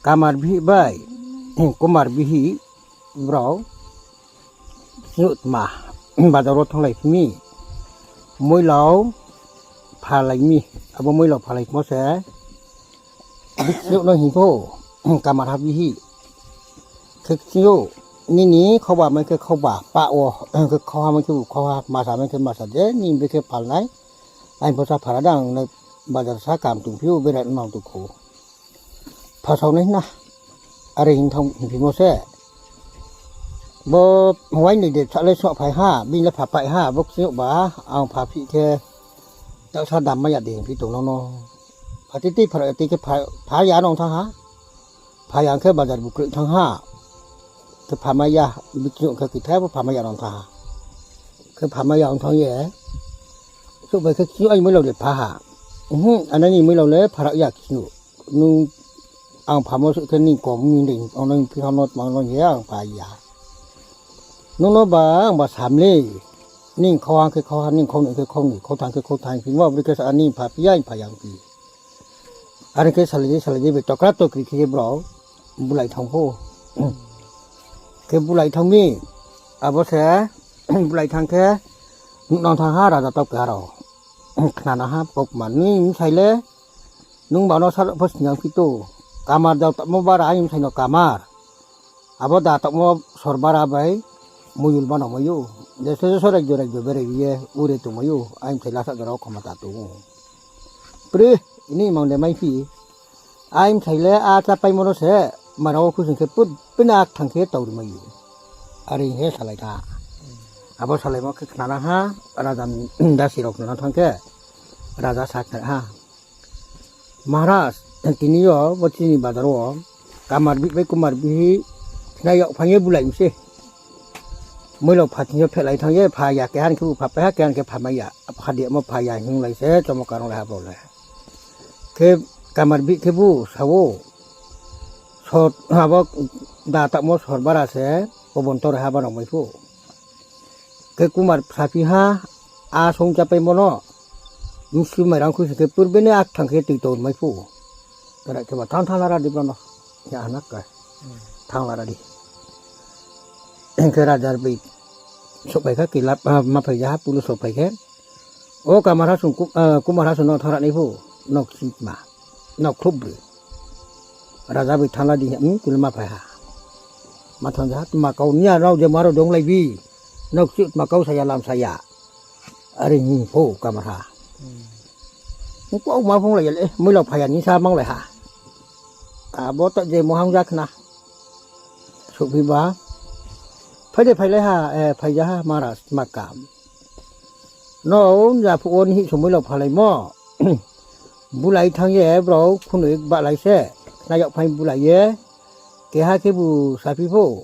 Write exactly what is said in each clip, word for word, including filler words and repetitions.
Kamar bihih bai Kumar bihih brao kching tma bazar wo thannglai phi mi, moilao phalai mi. Abo moilao phalaimo se bikching no hing pho, Kamarha bihih. Khe kching ou, nini khauba mai khe khauba, pah wo, khe khauha mai khe bu khauha, masa mai khe masa, je nini bikhe phalnai, aini pho sa phala dang, nai bazar sa kam tongphi ou, bera nang tong khou. Phasao nai hna, are hing thanng hingphimo se. Bo waini de bsa le songphai ha, bini le phapai ha, bo kching ba, ang pha phi khe, taohsa dam mai ya de hingphi tong nang no. Pha titi pha ya ti khe pha, pha ya nang thanng ha. Pha ya khe bazar bu kroi thanng ha. Khe pha mai ya, bikching khe kithai bo pha mai ya nang thanng ha. Khe pha mai ya ong thanng ye, souhphai khe kching aini moilao de pha ha. Uhm, anaini moilao le pharao ya kching. Nung ang phamo suh khe nini kom ni de, ang nini phi ha no tma no ye ang pha ya. Nung no ba ang ba sam le, nini khauha khe khauha, nini khaunoi khe khaunoi, khautham khe khautham, phimo bri khe sa nini pha phi ya, ang pha ya phi. Are khe salai di, salai di, be tokra tokri khe ye brao bulai thanng pho. Khe bulai thanng mi, abo se, bulai thanng khe, nuhnang thanng ha raja tau keha rao. Khnana ha, kaukma, nini bsai le, nung ba no sal pho sning ya phi to. Kamar da taohmo bara, aini bsai no kamar. Abo da taohmo sor bara bai, moyul ba no mai ou. Jeso jeso raijo raijo berai ye, ure tongmai ou, aini bsai lasa jora wo khoma ta tong ou. Pri, ini mang de mai phi. Aini bsai le a chápaimo no se, mara wo khuising khe put, bini akthang khe tauri mai ou. Are hing ye salai tha. Abo salaimo khe khnana ha, raja ni dasi rao khnana thanng khe, raja sa khnari ha. Maharaj, tini yo bo chini bazar wo, Kamar bihih bai Kumar bihih, khna yagphaing ye bulai mi se. Moilao pha thing yo phehlai thanng ye, pha ya keha ni khe bu phapai ha, keha ni khe pha mai ya. Pha di mo pha ya hinglai se, chomo karong lai ha brao le. Khe Kamar bihih khe bu sa ou, sor, abo da taohmo sor bara se, pobon tor ha ba rao mai pho. Khe Kumar saphi ha, a song chápaimo no, bsu mairang khuising khe purbe ni akthang khe tui tor mai pho. Kera khe ba thanng thanng lara di brao no. Ya hana ka. Thanng lara di. Khe raja bai souhphai kha, kila, ah, ma phai ja ha, pulu souhphai khe. O Kamarha sung, Ku-, ah, Kumarha sung no thanng ra nai pho, nok sitma, nok khluhbroi. Raja bai thanng la di, hmm, kuli ma phai ha. Ma thanng ja ha, tma kau ni ya rao je ma rao donglai bi. Nok sitma kau sa ya, lam sa ya. Are hing pho Kamarha. Ong kau ma phunglai ya le, moilao phai ya ni sa manglai ha. Abo ta je mohang ja khna. Souhphi ba. Phai de phailai ha, eh, phai ja ha, Maharaj, tma kam. No, japhuh wo nihih somoi rao phalaimo. Bulai thanng ye brao khunoi bahlai se. Khna yagphaing bulai ye. Keha khe bu saphi pho.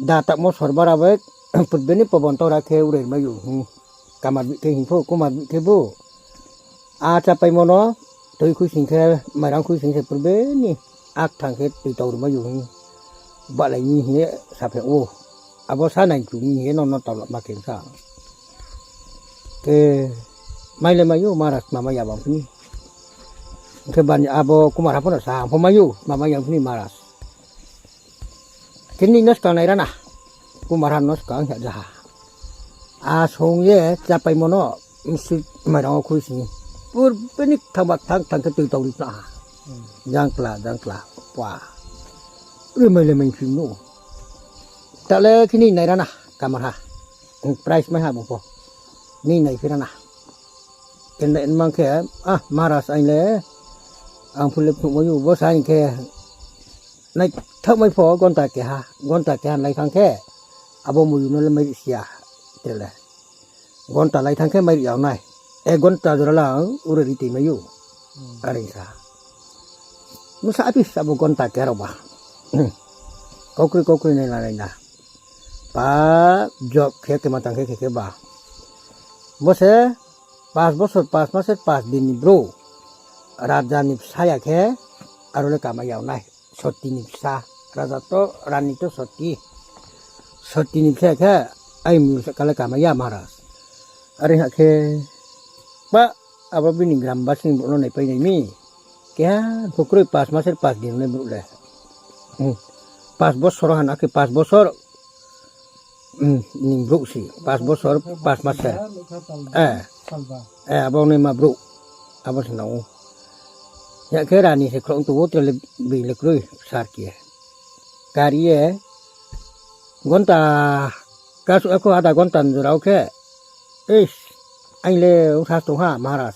Da taohmo sor bara bai, purbe ni pobon tora khe urai mai ou hing. Kamar bihih khe hing pho, Kumar bihih khe bu. A chápaimo no, tui khuising khe, mairang khuising se purbe ni, akthang khe tui tauri mai ou hing. Bahlai mi hing ye saphi ou. Abo sa nai chu mi hing ye no no taula ma khe sa. Khe, mai le mai ou, Maharaj, tma mai ya bang phini. Khe bani abo Kumarha pho no sa, ang pho mai ou, tma mai ya phini Maharaj. Khe nini no skang nai ra na. Kumarha no skang ya ja ha. A song ye chápaimo no, msi mairang wo khuising. Purbe ni kthang ba kthang kthang khe tui tauri phna ha. Jang kla, jang kla, pa. Ri mai le mai phim no. Ta le khe nini nai ra na, Kamarha. Prize mai ha bung pho. Nini nai phi ra na. Khe nai mang khe, ah, Maharaj aini le, ang phu le phnuh mai ou, bo sa hing khe, naithaoh mai pho gonta keha, gonta keha lai thanng khe, abo muyu no le mairi si ya, tre le. Gonta lai thanng khe mairi yag nai. Ek gonta jora le ang ure ri toi mai ou. Are sa. Msa aphi sa bo gonta keha rao ba. Kaukroi kaukroi nai la nai na. Pa job khe khe ma tang khe khe khe ba. Bo se pas bosor, pas mas, pas din ni brouh. Raja ni bsa ya khe, aro le kamai yag nai. Soti ni bsa. Raja to, rani to soti. Soti ni bsa ya khe, ai mu sa kale kamai ya Maharaj. Are ha khe, ba, abo bini gram basi ni brouh no naipai nai mi. Keha pho kroi, pas maser pas din nai brouh le. Hmm. Pas bosor ha na khe pas bosor, hmm, ni brouh se, pas bosor pas maser. Eh. Eh, abo naima brouh. Abo se nang ou. Ya khe rani se khrouh tong ou, tre le bini le kroi, sar khe. Kari ye, gonta, kasu akho ada gonta ni jora wo khe, Is, aini le ongsa tong ha, Maharaj.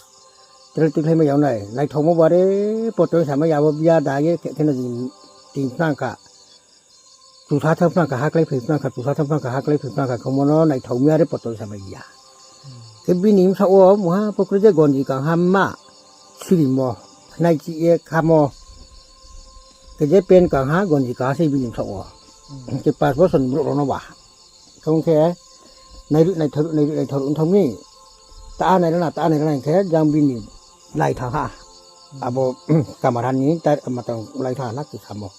Tre le tuikhlai mai ya nai. Naithaomo bare, poto samai ya, abo biya da ye khe kheno jing tin phnang kha. Chusa thang phnang kha, haklai phai phnang kha, chusa thang phnang kha, haklai phai phnang kha, khomo no naithaomi are poto samai ya. Khe bini bsaoh wo mungha pho kroi je gonji kangha ma, sirimo, nai chi ye khamo. Khe je pen kangha, gonji kangha se bini bsaoh wo. Khe pas bosor ni brouh rao no ba. Thong khe, nairuh naitharuh, nairuh naitharuh ong thang mi. Ta nai rana, ta nai rana khe, jang bini lai thang ha. Abo, kamar ha ni, ta matang lai thang ha na khe samo.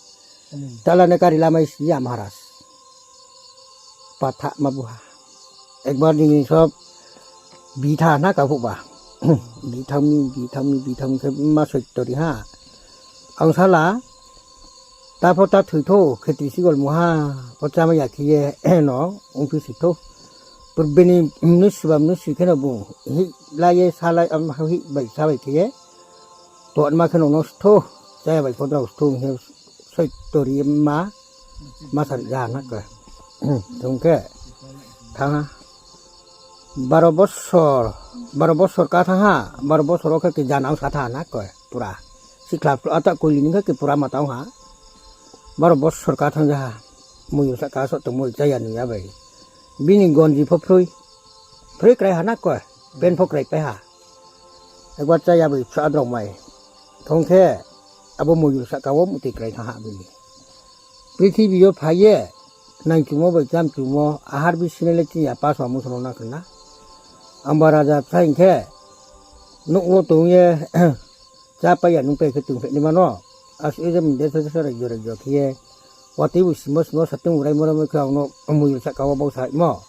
Tala ne kari lamai si ya Maharaj. Patha ma bu ha. Ekbar nini sob bitha na ka phuh ba. Bithang mi, bithang mi, bithang mi khe ma soitori ha. Angsala, ta pho ta thoi tho, khetri sigol mungha, pho chámai ya khe ye, no, ongphi si tho. Purbe ni mnusu ba mnusu kheno bung, hih la ye, sa la, am, hih bai, sa bai khe ye, tongma kheno no stho, chaya bai pho drao stho, hing khe soitori ma, ma sari ja na khe. Tong khe, thanng ha. Baro bosor, baro bosor ka thanng ha, baro bosor wo khe khe jana ong sa thanng ha na khe pura. Sikhla phlu ata koili ni khe khe pura ma tang ha. Baro bosor ka thanng ja ha. Moyol sahka so tongmo chaya nung ya bai. Bini gonji pho phroi. Phroi krai ha na khe. Pen pho krai pai ha. Ekbar chaya bai bsa drao mai. Thong khe abo moyol sahka wo muhtoi krai thanng ha bini. Prithibi yo phai ye, nangchumo bai chámchumo, ahar bisinai le chini apa so amo so no na khna. Angba raja bsa hing khe, nouh wo tong ye, chá pai ya nung pai khe tongphainaima no. Asuh ye je mung deso deso raijo raijo khe ye, watoi bo simo simo satung bo raimo raimo khe ang no moyol sahka wo bausa haimo.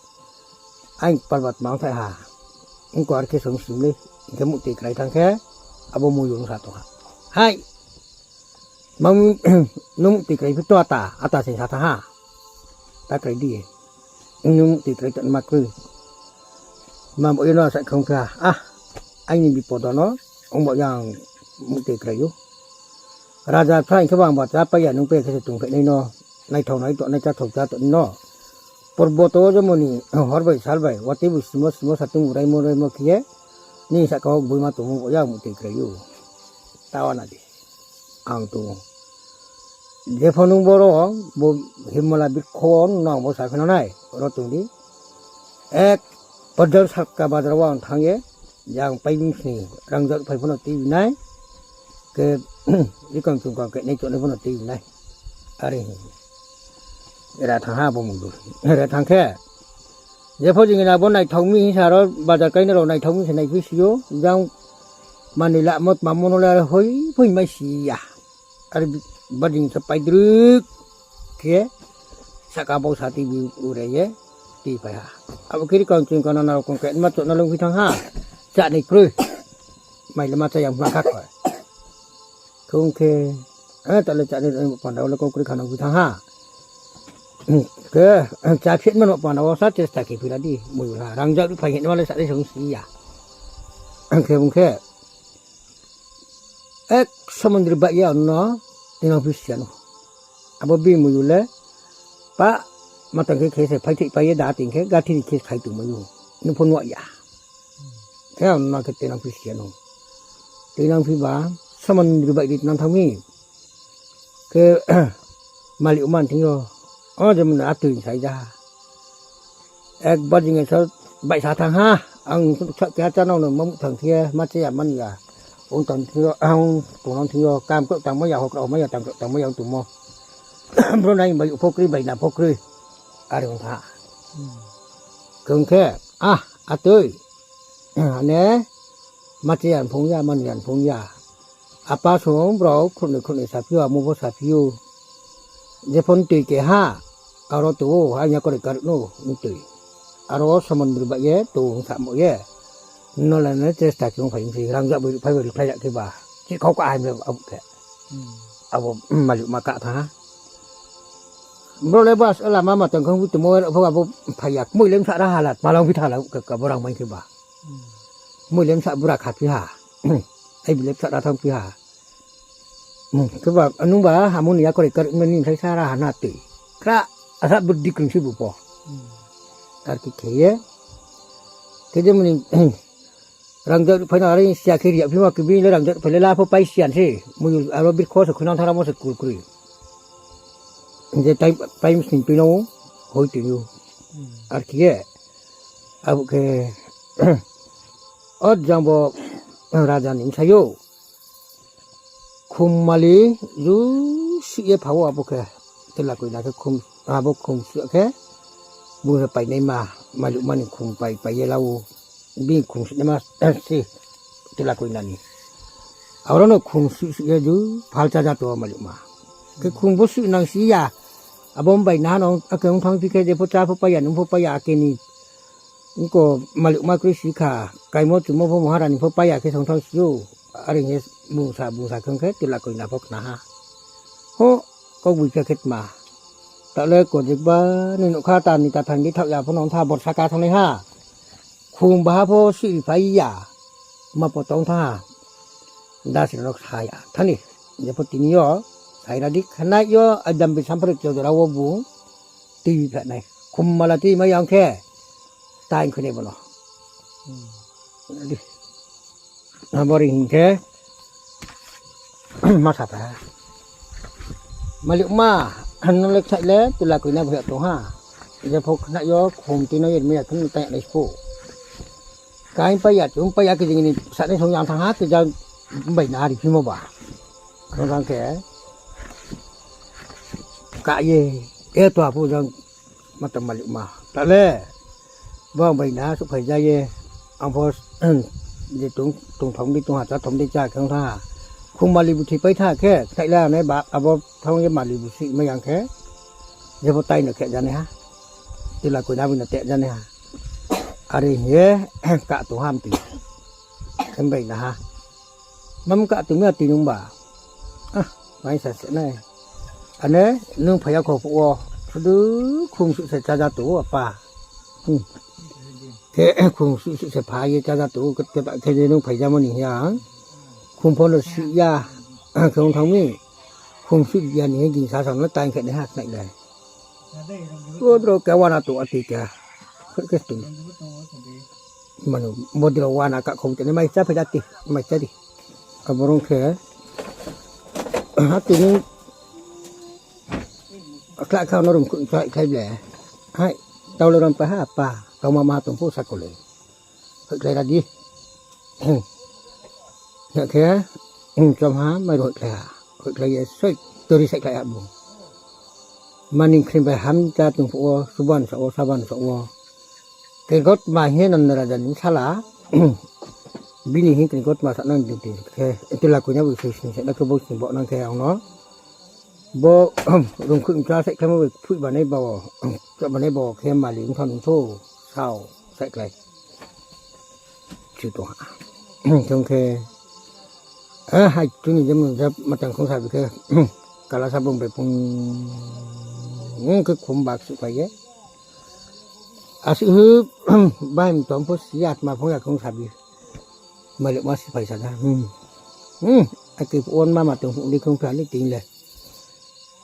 Aini palba tma ongthai ha. Ongko ar khe song sim le, hing khe muhtoi krai thanng khe, abo moyol ong sa tong ha. Hai! Nung muhtoi krai phi to ata, ata se sa thanng ha. Ta krai di. Nung muhtoi krai tongma kroi. Ma bo ye no sa khong kha, ah, aini bipod no, ong bo yang muhtoi krai ou. Raja bsa hing khe bo ang ba chá pai ya nung pai khe se tongphainai no, naithao nai tongnai cháthao chá tongnai no. Porboto wo jemon ni hor bai sal bai, watoi bo simo simo satung bo raimo raimo khe ye, nini sahka wo gboima tongmo bo yang muhtoi krai ou. Ta wana di. Ang tong ou. Jepho nung boro, bo himala birkho wo nung no ang bo sa khe no nai, ro tong di. Ek, Pajal sahka bazar wo ang thanng ye, jang paibing sni rangzag phai pho no tui nai, khe, rikang chungkang khe nai chonai pho no tui nai. Are hing. Era thanng ha bo mung du. Era thanng khe, jepho jing na bo naithao mi hing sa ro bazar kainai rao naithao mi se naiphi si ou, jang manoi lamo tma mo no le are hoi phoi mai si ya. Are bajing sa paidruk khe sahka bausa tui bi ure ye tui phai ha. Abo khe rikang chungkang nana rao kong khe ma chonai lungphi thanng ha. Chánai kroi. Mai le ma chá ya ma kha khe. Khong khe, eh, ta le chánai panda wo le kau kroi kha nangphi thanng ha. Khe, chá phi ma no panda wo sa chesta khe phi ra di, moyol ha. Rangzag ri phai hing ma le sa le song si ya. Khe bung khe, ek samundri baih ye ano tuinang phi si ya no. Abo bi moyol le, pa, matang khe khe se phaithih pai ye da ting khe, gathi ri khe khai tongmai ou. Nung pho nuh ya. Khe ano khe tuinang phi si ya no. Tuinang phi ba, samundri baih ri nang thanng mi. Khe, malik man thing yo. O, jemon atoi sai ja ha. Ekbar jing ye so baihsa thanng ha. Ang sa keha chánang no ma muh thanng khe, ma chá ya man ya. Ong tang thing yo, ang tongnang thing yo, kam krao tangmai ya, hor krao mai ya, tang krao tangmai ya, ang tongmo. Bro nai bai pho kroi, bai na pho kroi. Are ong tha. Khe ong khe, ah, atoi. Ane, ma chá ya phung ya, man ya phung ya. Apa song brao khruhnoi khruhnoi saphi ou, amo pho saphi ou. Jepho mtoi keha, aro tong ou, aini yakoung ri karuh no mtoi. Aro samundri baih ye tong samo ye. No le ne chesta khe ong phai mi se, rangzag bai phai bai rikhlai ya khe ba. Kau ka hai abo khe. Abo maliuma ka thanng ha. Bro le bas lama ma tong khong bu tongmo pho abo phai ya. Kmoi le bsa ra hala, tma long phi tha la khe ka bo rang mai khe ba. Kmoi le bsa bura kha phi ha. Ai bi le bsa ra thanng phi ha. Khe ba nung ba hamoni yakori kar mani sai sa ra ha na tui. Kra asa buddi krung si bu pho. Ar khe khe ye. Khe je mani Rangzag phai no are siya khe ri ya phi ma khe bini le rangzag phai le la pho pai siyan se. Mui aro birkho se khunang tharamo se kurkri. Je time, time sning tui no hoi tui ou. Ar khe ye. Abo khe o jang bo raja ni bsayouh. Khum mali ju sih ye pha ou abo khe. Tela koina khe khum, abo khum sih khe. Bung se painaima, maliuma ni khum pai, pai ye la ou. Bini khum sihnaima se tela koina ni. Aro no khum sih sih ye ju phal chája tong maliuma. Khe khum bo sih nang si ya. Abo mbai naha no ake ong thanng phi khe je pho chá pho pai ya, nung pho pai ya ake ni. Ongko maliuma kroi si kha, kaimo chumo pho maharani pho pai ya khe song thanng si ou. Are hing ye bungsa bungsa khe ong khe tela koina pho khna ha. Ho, kau bui khe khe tma. Taoh le kojikba ni nouhkha ta ni ta thang di thaoh ya pho no ong tha borsa ka thanngnai ha. Khum baha pho sih ri phai ya. Ma pho tong thanng ha. Dasri no sa ya thanng ni. Je pho tini yo, saira di khnai yo, Adam Bisampri Chojora wo bung, tui pha nai. Khum mala tui mai yang khe, taing khunai bono. Di. Abo ri hing khe, ma sa pha. Maliuma, no le kchai le, tela koina bhai tong ha. Je pho khnai yo, khum tui no yer mi ya, khum tui nai spo. Kaing pai ya, chung pai ya, khe jing ni sa nai song yang thanng ha, khe jang bai na ri phimo ba. Ang jang khe, ka ye, e to aphu jang, ma tang maliuma. Ta le, bo ang bai na, suh phai ja ye, ang pho, je tong, tong thom di, tong ha, chá thom di, chá khe ong thanng ha. Khum mali bu thi pai tha khe, khnai la nai ba, abo thang ye mali bu sih mai yang khe, je pho tai no khe ja nai ha. Tela koina bui no te ja nai ha. Are hing ye, ka tong ham ti. Khe bai na ha. Mam ka tong mi ati nung ba. Ah, mai sa se nai. Ane, nung phai ya kho phuh wo. Sudu khum suh se chája tong ou apa. Khe khum suh suh se phai ye chája tong ou, khe ba khe je nung phai jamo ni hing ya. Khum pho no sih ya. Khe ong thanng mi. Khum sih ya ni hing gingsa sa no taing khe nai ha khnai nai. Odro khe wana tong ati khe. Khe tong. Manu, bodro wana ka khou tene mai chá phai da ti, mai chá di. Abo rong khe, ha tini, akla kha no rung khun khlai khlai ble. Hai, tau le rom pa ha pa, tau ma ma tong pho sa ko le. Hoih khlai ra di. Na khe, chom ha, mai ro hoih khlai ha. Hoih khlai ye, soi, tori sai khlai ha bu. Mani khrim bai ham chá tong phuh wo, suban sa wo, saban sa wo. Krikotma hing ye no raja ni sala. Bini hing krikotma sa nang ding ting khe, tela koina bo soi sing se na khe bo sing bo nang khe ang no. Bo, rung khun chá sai khlaimo bai phuih banai ba wo, chá banai ba wo khe mali ong thanng nung tho, sao, sai khlai. Chu tong ha. Chung khe, eh, hai, chini jemon jab matang khong sabi khe, kala sabung bai pung, khe khum bak suh phai ye. Asuh hu, bahai mtom pho si atma phung ya khong sabi. Malik ma si phai sa na. Hmm. Hmm. Aki pon mama tong phung di khong phai ni ting le.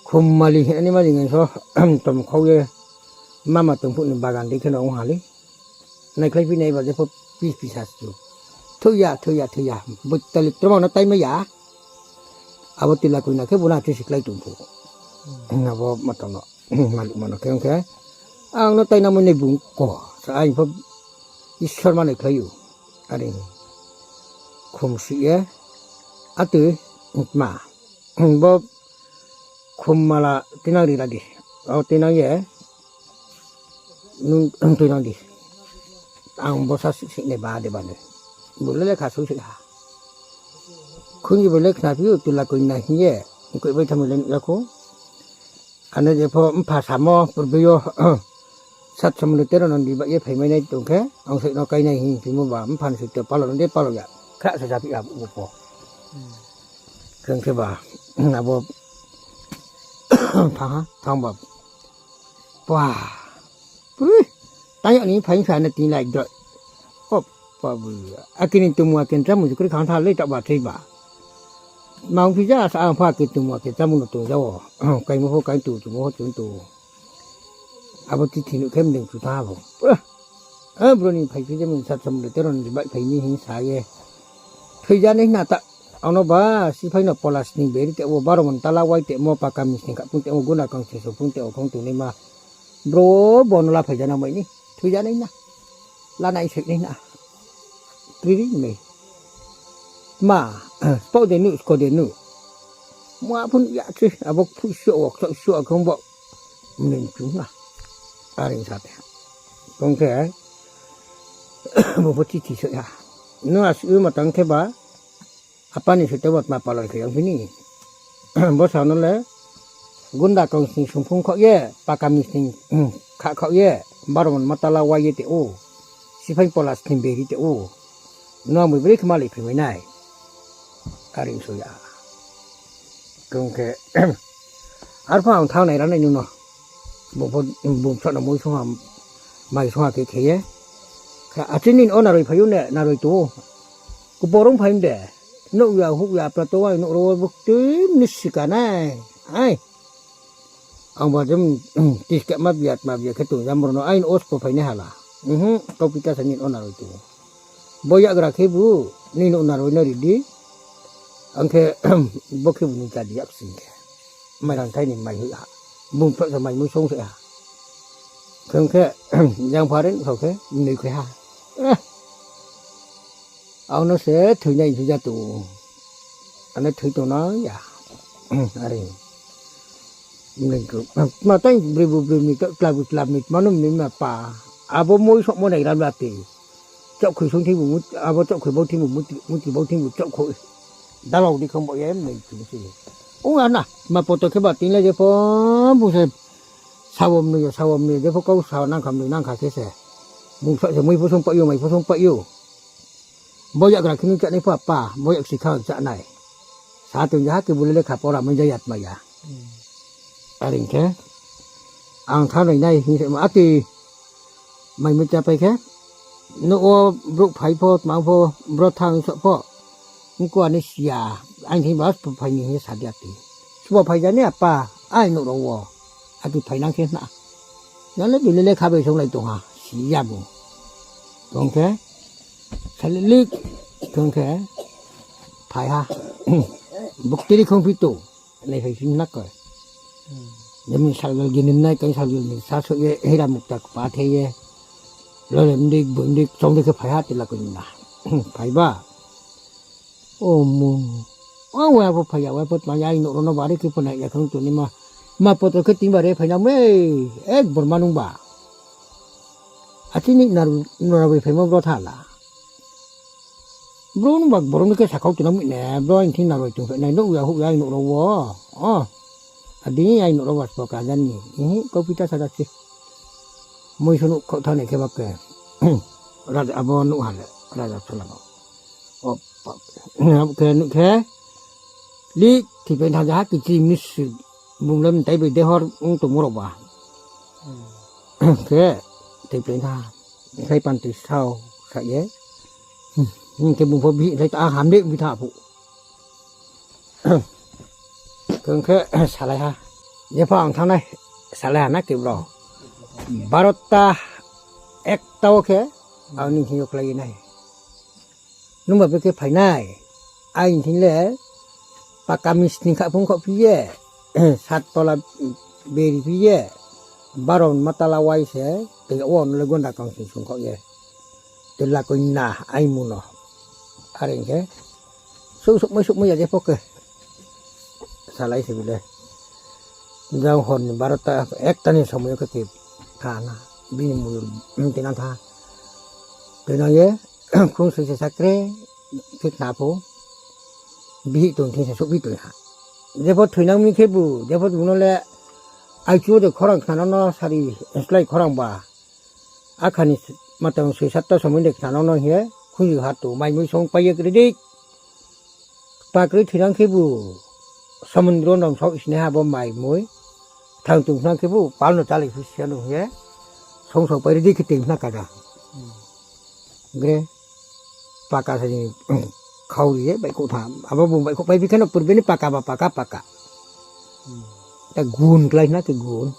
Khum mali hing ani mali ngan so, tom khau ye. Mama tong phung ni bagan di kheno ong ha le. Naikhlai phi nai ba je pho pi pi sa su. Thoiya, thoiya, thoiya. Bo tali tromang no taima ya. Abo tila koina khe bo na thi siklai tong pho. Abo matang no. Malik mano khe ong khe. Ang no taina mo nai bung ko. Sa aing pho Isor ma naikhlai ou. Are khum si ye. Atoi ma. Bo khum mala tinang ri ra di. O tinang ye. Nung tuinang di. Ang bosa sih sih nai ba de ba nai. Bo le lekha soi sih ha. Khunju bo le khna phi ou tila koina hing ye. Koi bai thamai le nuh ya khou. Ano je pho mpha samo purbi yo. Sat somundo tero nondi ba ye phaimai nai tong khe. Ang soi no kainai hing phimo ba mpha ni soi to palo no de palo ya. Khra se japhi ha bo pho. Khe khe ba, abo, thanng ha, thanng ba. Pa, pui, tang yag ni phai sa na tin lai doi. O, pa bu, akini tongmung akini chámung jukri khang tha le ta ba thei ba. Mang phi ja sa ang pha akini tongmung akini chámung no tong ja o. Kaimo pho kai tu, tongmo pho tong tu. Abo tithi nuh khe mdeng chu tha bo. Eh, bro ni phai phi je mung sat samung le tero ni bai phai ni hing sa ye. Thoi ja nai na ta. Ang no ba, siphai no polas ni beri te o, baro mon tala wai te mo, paka misning kha phung te o, guna kang sing so phung te o, khong tong nai ma. Bro, bo no la phai ja na mai ni. Thoi ja nai na. La nai soi nai na. Kriri nai. Ma, spau de nu, sko de nu. Mua phun ya chi, abo phu sio wak, sok sio khong bo. Mneng chu na. Aring sa te. Kong khe, bo pho chithi soi ha. No asi u ma tang khe ba, apa ni soi te bo tma palon khe yang phini. Bo sa no le, gunda kong sing sungphung khaoh ye, paka misning kha khaoh ye, baro mon matala wai ye te o. Siphai polas ni beri te o. No ang bui beri khe malai phimai nai. Aring so ya. Kong khe, arphuh ang thanng nai ra nai nung no. Bung pho, bung pho no mui song ha, mai song ha khe khe ye. Khe, achini o naroi phai ou ne, naroi tong ou. Kuporong phai de. Nouh ya, huh ya, pra to wai, nouh ro wo bukti ni sika nai. Ai. Ang ba jam, tis khe ma bia, ma bia khe tong jam ro no, ai no os po phai nai hala. Mhm, kau pita sa ni o naroi tong ou. Bo yagra khe bu, ni nouh naroi no ri di. Ang khe, bo khe bu ni cha di yak sing khe. Mai rang thai ni mai hui ha. Bung pho sa mai mui song se ha. Khe khe, jang pha ren sao khe, mnoi khe ha. Eh. Ang no se thoi nai thoi ja tong. Ano thoi tong na ya. Are. Mnoi khe. Ma tang broi bu broi ni, kla bu kla ni, mano mnoi ma pa. Abo moi sok mo nai ram la te. Chouhkhoi song thing bu, abo chouhkhoi bau thing bu, muti, muti bau thing bu chouhkhoi. Dalao di khang bo ye mnoi chung se. Ong a na, ma poto khe ba tin le je pho, bung se sao mnoi yo, sao mnoi yo, je pho kau sa nang kha mnoi nang kha khe se. Bung sa se mui pho song pai ou, mai pho song pai ou. Bo yagra khe ni chá nai pho apa, bo yak si kha chá nai. Sa tong ja ha khe bu le lekha pora mai ja yatma ya. Are khe. Ang thanng nai nai hing se ma ati. Mai mui chá pai khe. Nouh wo brouh phai pho, tma pho, bro thanng so pho. Ongkua ni si ya, aini thing ba sbo phai ni hing ye sa di ati. Sbo phai ja ni apa, ai nouh ro wo. Ati phai nang khe na. Nang le bini lekha bai songlai tong ha, si ya bu. Tong khe, salili, tong khe, phai ha. Buktiri khongphi tong, nai phai si na koi. Jemon salgal gini nai, kang salgal ni sa so ye, hira mukta kpa the ye. Lole mdik, bu mdik, chong de khe phai ha, tila koi na. Phai ba. O mu. O wa pho phai ya, wa pho tma ya, ai nouh ro no bari khe pho nai ya khong tong ni ma. Ma poto khe tin bare phai na me, ek borma nung ba. Achini nar-, nora bai phaimo bro tha la. Bro nung ba boro ni khe sakhau tong na mi ne, bro aini thing naroi tong phe nai, nouh ya huh ya ai nouh ro wo. O. Adi ai nouh ro ba sbo ka jani. Ihi, kau pita sa da se. Moi so nouh khau thanng nai khe ba khe. Raja abo nouh ha le, raja sala no. O, pa-, abo khe nuh khe, li, thiphe thanng ja ha kichi misi, bung le mtai bai dehor ong tongmo rao ba. Khe, thiphe tha, khai panti sao, sa ye. Hmm, khe bung pho bihih lai ta, a, hamde bi tha phuh. Khe, khe, salai ha. Jepho ang thanng nai, salai ha na khe bro. Barota, ekta wo khe, ang ni thing yo khlai ye nai. Nungba bekhe phainai, aini thing le, paka misning kha phung khaoh phi ye, sat tola beri phi ye, baro matala wai se, tei wo no le gonda kang sing sung khaoh ye. Tei la koi na, ai mu no. Are hing khe, souh souhmai souhmai ya je pho khe. Salai se bile. Jang hor ni barota, ekta ni somoi yo khe tei tha na. Bini muyur, tei na tha. Tei na ye, khung soi se sakre, khe khna pho. Bihih tong thing se souhphi tong ha. Jepho thoinang mi khe bu, jepho bung no le, aichu de khorang khna no no sari, slái khorang ba. Akha ni matang soi satta somoi de khna no no hing ye, khunju ha to, mai mui song pai ye kri di. Kpa kri thoinang khe bu, Somundro no saoh sinai ha bo mai mui. Thang tong khna khe bo pal no chálai phi siya no hing ye. Song sao pai ri di khe tong khna kada. Gre. Paka sa ni khau ri ye baihkhouh tha. Abo bung baihkhouh pai phi khe no purbe ni paka ba paka paka. Ta gun klái khna khe gun.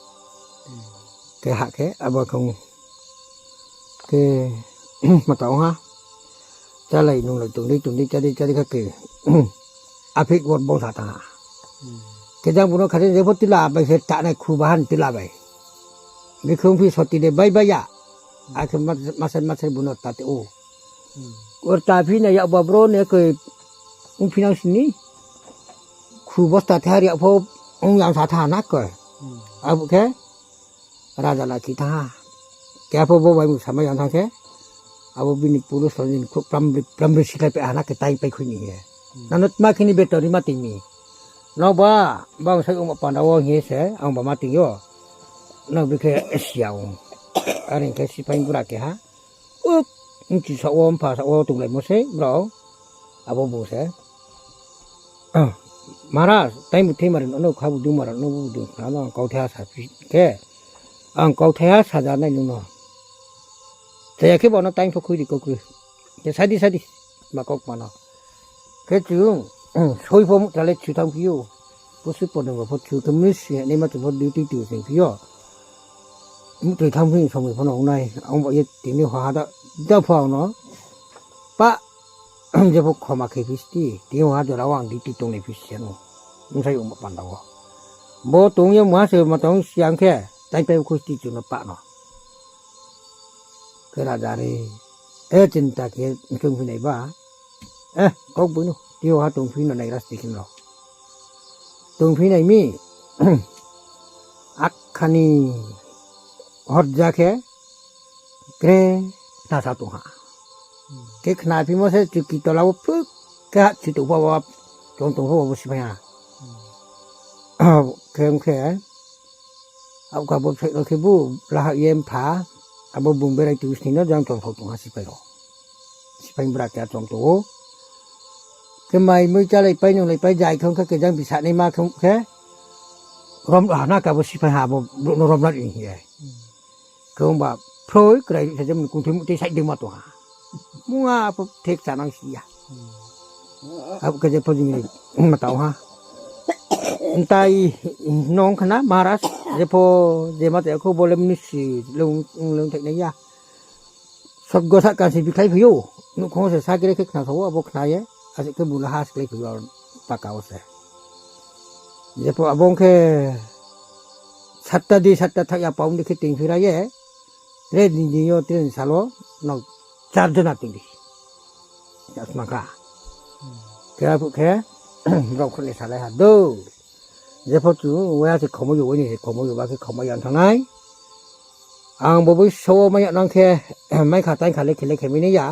Khe ha khe abo khe ong khe, ma tong ha. Chálai nunglai tong di, tong di, chá di, chá di kha khe. Aphik wor bong sa thanng ha. Khe jang bung no kha di, jepho tila bai se tanai khu bahan tila bai. Bikhe ongphi soti de bai bai ya. Akhe ma-, masai masai bung no ta te ou. Or ta phi nai ya ba bro ne khe ongphi nang sini. Khu bosta the har ya pho ong yang sa tha na khe. Abo khe raja lakhi thanng ha. Khe apho bo bai mung samai yang thanng khe, abo bini purus ni khrouh pramri, pramri siklai pe ha na khe taing pai khui ni ye. Nano tma khe ni betor ri ma tini. Nrao ba, bang sai ongma panda wo hing ye se, ang ba ma tini yo. Nrao bikhe siya ong. Are hing khe siphai bura keha. Uk, bchi saoh wo, mpha saoh wo tonglaimo sei, brao. Abo bung se. Maharaj, tai muthei mari no, khabu dung mari no, bu dung khna no, ang kauthai ha sa phi khe. Ang kauthai ha saja nai nung no. Chaya khe bo no taing pho khui ri kau kri. Khe sadi, sadi, ma kau kma no. Khe chung, soi pho muhtra le chu thanng phi ou. Pusi pho nung pho chu khe misi naima chung pho duty tu sing phi ou. Muhtoi thanng phi somoi pho no ong nai. Ang bo ye tini hoha da, da pho ang no. Pa, jepho khoma khe phi sti, tini hoha jora wo ang duty tonglai phi si no. Bsai ongma panda wo. Bo tong ye mungha se ma tong siya khe, taing pai khui sti chung no pa no. Khe raja re, e chinta khe chung phi nai ba. E, kau boi no, tini hoha tongphi no nai ra sti khe no. Tongphi nai mi, akha ni horja khe, kre, khna sa tong ha. Khe khna phimo se chuki tola wo phuh khe ha chi tong pho, chong tong pho bo siphai ha. Khe ong khe, aokha bo bsai no khe bu lahah ye mpha, abo bung berai tong sni no jang chong sao tong ha siphai rao. Siphai bura keha chong tong ou. Khe mai mui chálai pai nunglai pai jai khe ong khe khe jang bisa naima khe ong khe, rom ha na khe abo siphai ha abo brouh no rom na ri hing ye. Khe ong ba phroi krai ri sa je mung kungthoi muhtei saih dei ma tong ha. Mungha pho thek chanang si ya. Abo khe jepho jing ri ma tong ha. Ntai nung khna Maharaj, jepho je ma tong ya kho bo le mnusu le ong, ong le ong thai nai ya. Sotgo sahka se bikhlai phi ou. Nouhkhong se sa kere khe khna sao, abo khna ye. Ase khe bula ha sklai phi ou paka wo se. Jepho abo ong khe satta di satta thaoh ya pau di khe ting phi ra ye. Tre ni ni yo tre ni sal wo no char jona ting di. Jasma kha. Khe aphuh khe, brao khrouh ni salai ha dou. Jepho chung waiha se khomoi yo, wai ni se khomoi yo, ba khe khomoi ya thanng nai. Ang bo boi so wo mai ya nang khe, mai kha taing kha le khe le khe mi nai ya.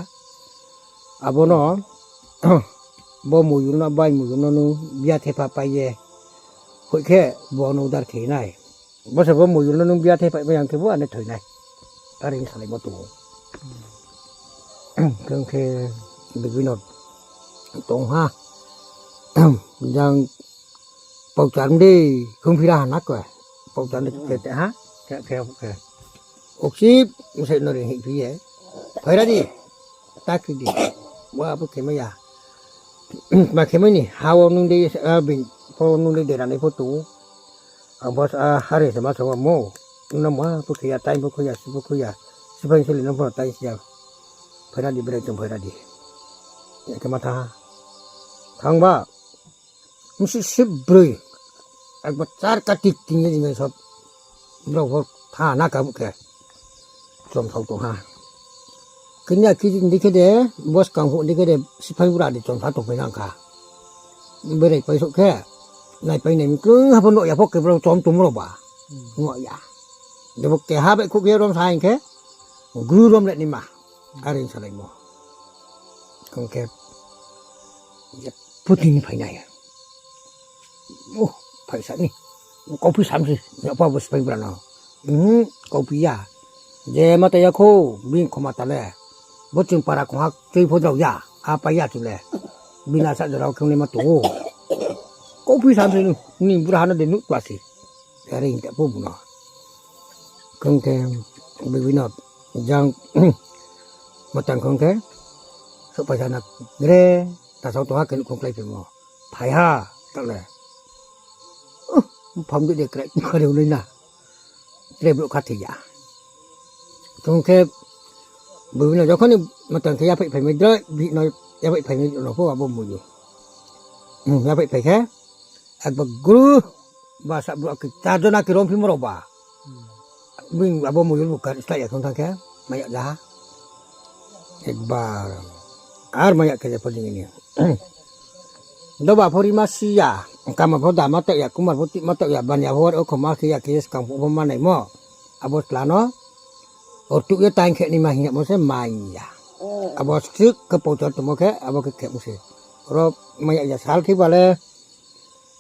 Abo no, bo moyol no, bai moyol no nung biya thepha pai ye. Hoih khe bo no udar khe nai. Bo se bo moyol no nung biya thepha pai yang khe bo ane thoi nai. Are hing salaimo tong ou. Khe ong khe bibino tong ha. Jang pauchar mdei, hung phira ha na khe. Pauchar mdei khe te ha. Khe, khe, khe. Oksip, msai no ri hing phi ye. Phaira di. Ta kri di. Wa pho khemai ya. Ma khemai ni, ha wo nung dei, a, bin, pho nung dei dera nai pho tong ou. Ang pho, a, hare se ma song mo. Nung na ma pho khe ya, tai pho khe ya, si pho khe ya. Siphai sili no pho tai si ya. Phaira di, brai tong phaira di. Ya khe ma tha. Thanng ba. Msi sib broi. Ekbar char katik ting ye jing sob. Brao pho tha na kabuh khe. Chom sao tong ha. Kini a kini di khe de, bos kang hu di khe de, siphai bura di chom sa tong phai nang kha. Berai pai souh khe, nai pai nai mi krung ha pho nuh ya pho khe brao chom tong rao ba. Nuh ya. Debo keha bai khuk ye rom sa hing khe, gru rom le ni ma. Are hing salaimo. Kong khe, ye, puti ni phai nai. Oh, phaisa ni. Kauphi sam se, ya pa bo siphai bura no. Hmm, kauphi ya. Je ma ta ya kho, bini khoma ta le. Bo chung para khongha tui pho jao ya, a pai ya chung le. Bini asa jora wo khe ong le ma tong ou. Kauphi sa se nu, ni bura ha no de nuh tla se. Are hing ta pho bung no. Khong khe, bibino jang matang khong khe, souhphai sa na re, ta sao tong ha khe nuh khong klái phimo. Phai ha, ta le. Pham de de krai, krai nai na. Tre brouh kha thoi ya. Chung khe, bui no jokhon ni matang khe yaphaih phai mai droi, bihih no yaphaih phai mai no pho abo muyu. Hmm, yaphaih phai khe, ekbar gru, ba sa brouh ki char jona ki rom phimo rao ba. Bini abo muyu bu kar slái ya khong thanng khe, mai ya ja ha. Ekbar. Ar mai ya khe je pho jing ni. Doba pho rima si ya, kama pho dama taoh ya, kumar pho tihma taoh ya, bania pho o khoma khe ya khe ye skang phuh pho manaimo. Abo chla no, ortuh ye taing khe naima hing yamo se mai ya. Abo sik khe pochor tongmo khe, abo khe khemo se. Oro mai ya ya sal khe ba le,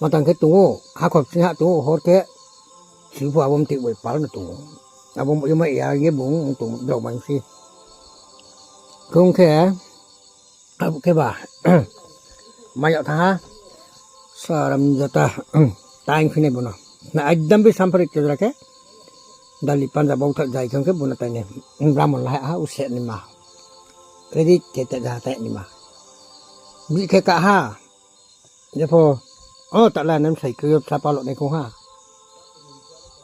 matang khe tong ou, hakhor sing ha tong ou, hor khe, si pho abo mtih bai pal no tong ou. Abo ye mai ya ye bung tong drao mai si. Khong khe, Abo khe ba, mai yag thanng ha, saram jata, taing khui nai bo no. Na ekdam bi sampharik khe jora khe, dali panja bau thak jai khong khe bo no taing nai, bramon la ha, use naima. Ready khe ta ja taing naima. Bihih khe kah ha, jepho, o ta la nem sai khe yo sa palo nai khong ha.